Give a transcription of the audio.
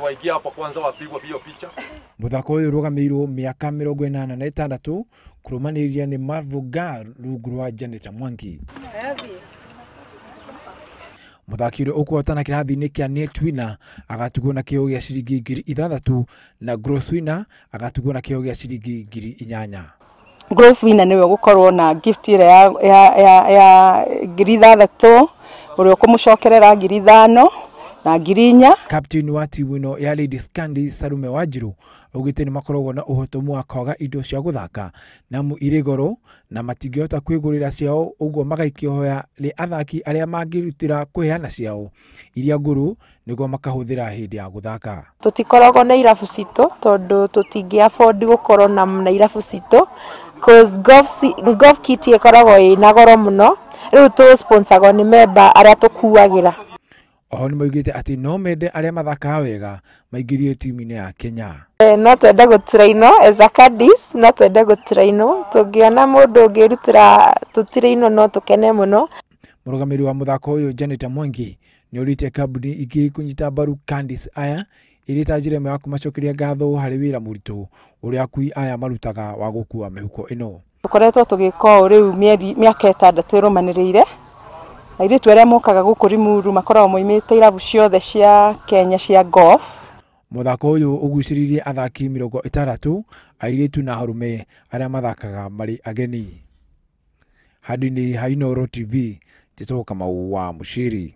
Waingia hapo kwanza wapigwa hiyo picha. Muthako ũyũ ũrũgamĩirwo mĩaka 86 kũrũmanĩrĩria nĩ Marvel Gar rungu rwa Janet Mwangi. Mũthaki ũrĩa ũkũhotana kĩrathi-inĩ kĩa net winner agatugwo na kĩheo gĩa ciringi 6,000 na gross winner agatugwo na kĩheo gĩa ciringi 8,000. Gross winner niwe ũgũkorwo na gift ĩrĩa ya 6,000, ũrĩa ũkũmũcokerera 5,000 na 4,000. Captain wa timu ĩno ya Ladies Candy Salume Wanjiru augĩte nĩ makoragwo na ũhotomu wa kwaga indo cia gũthaka namu irĩ goro na matingĩhota kwĩgũrĩra ciao, ũguo magaikia hoya rĩ athaki arĩa mangĩrutĩra kũheana ciao iria ngũrũ nĩguo makahũthĩra hĩndĩ ya gũthaka. Tũtikoragwo na irabu citũ tondũ tũtingĩ afford gũkorwo na irabu citũ cause golf kit ĩkoragwo ĩna goro mũno, rĩu tũ sponsor nĩ member arĩa tũkuagĩra. Oho nĩ maugĩte atĩ no mende arĩa mathakaga wega maingĩrio timu-inĩ ya Kenya. No twende gũtrainwo as a caddies, no twende gũtrainwo, tũngĩona mũndũ ũngĩrutĩra tũtrainwo no tũkene mũno. Mũrũgamĩrĩri wa mũthako ũyũ Janet Mwangi nĩ orĩtie kambuni ingĩ kũnyita mbaru caddies aya ĩrĩ ta njĩra ĩmwe ya kũmacokeria ngatho harĩ wĩra mũritũ ũrĩa akui aya marutaga wa gũkua mĩhuko ĩno. Tũkoretwo tũgĩka ũũ rĩu mĩaka 6 ĩrũmanĩrĩire. Airĩtu arĩa mokaga gũkũ Limuru makoragwo moimĩte irabu ciothe cia Kenya cia golf. Mũthako ũyũ ũgucĩrĩirie athaki 60 airĩtu na arũme arĩa mathakaga marĩ ageni. Handũ-inĩ ha Inooro TV, njĩtagwo Kamau wa Mũciri.